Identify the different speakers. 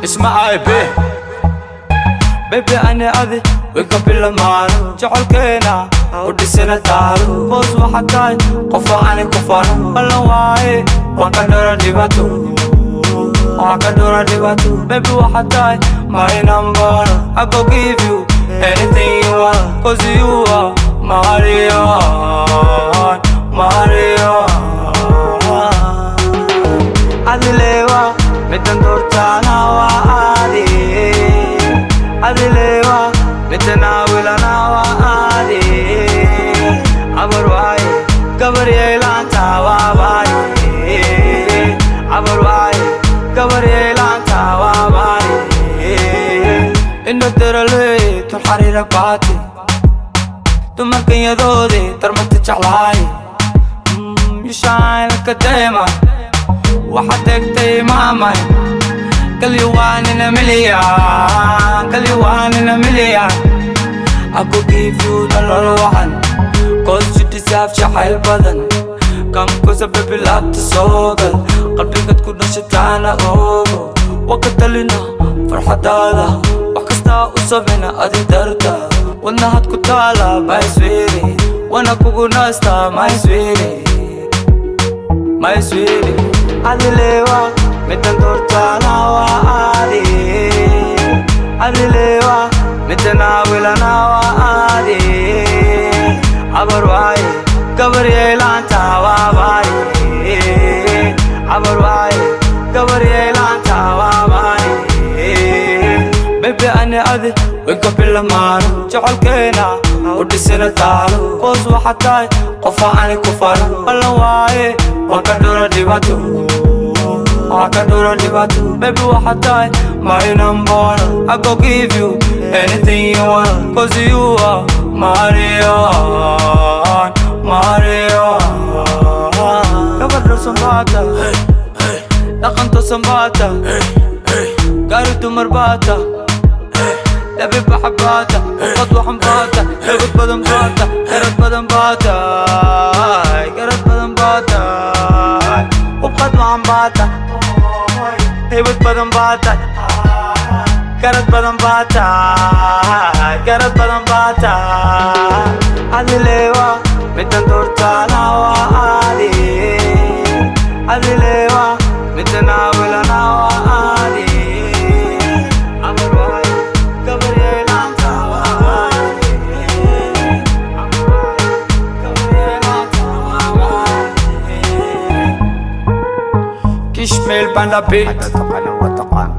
Speaker 1: It's my IB. Baby, ani adi way ka bilamaano jecelkeena u dhisina taalo boos. Waxaad tahay qofa ani ku fano ballan waaye, waan ka dhora dhibaato, waan ka dhora dhibaato. Baby, waxaad tahay my number. I go give you anything you want, 'cause you are Marion, Marion. Adilewa midan doortaana waa adi. Adilewa midana wilana waa adi. Abar waaye gabar yeelaanta waa baaye. Abar waaye gabar yeelaanta waa baaye. Indho darale tun xariira baate, dumarkan yadoode darmata jeclaaye. You shine like a diamond. Waxaad tagtay maamay. Girl, you one in a million. Girl, you one in a million. I could give you nolol wacan, 'cause you deserve jacayl badan. Come closer, baby, laabta soo gal. Qalbigaad ku dhashataana ogo. Waa ka talina farxadaada. Wax kastaa u sameyna adi darta. Wadnahad ku taala, my sweetie. Wana kugu naastaa, my sweetie, my sweetie. Adilewa midan doortaana waa adi. Adilewa midana wilana waa adi. Abar waaye gabar yeelaanta waa baaye. Abar waaye gabar yeelaanta waa baaye. Baby, ani adi way ka bilamaano jecelkeena u dhisina taalo boos. Waxaad tahay qofa ani ku fano ballan waaye, waan ka dhora dhibaato, waan ka dhora dhibaato. Baby, waxaad tahay my number. I go give you anything you want, 'cause you are Marion, Marion. Gabadha sambaata, dhaqanto sambaata, gaari dumar baata, dhabi baxabaata, qad waxan baata, xigad badan baata, garad badan baata, garad badan baata, hubqad waxan baata, haybad badan baata, garad badan baata, garad badan baata. Adilewa midan doortaana waa adi. Adilewa midana wilana waa adi. Amar waaye gabar yeelaanta waa adi. Amar waaye gabar yeelaanta waa adi. Kishmeel Banda beat.
Speaker 2: Taqaan waa taqaan.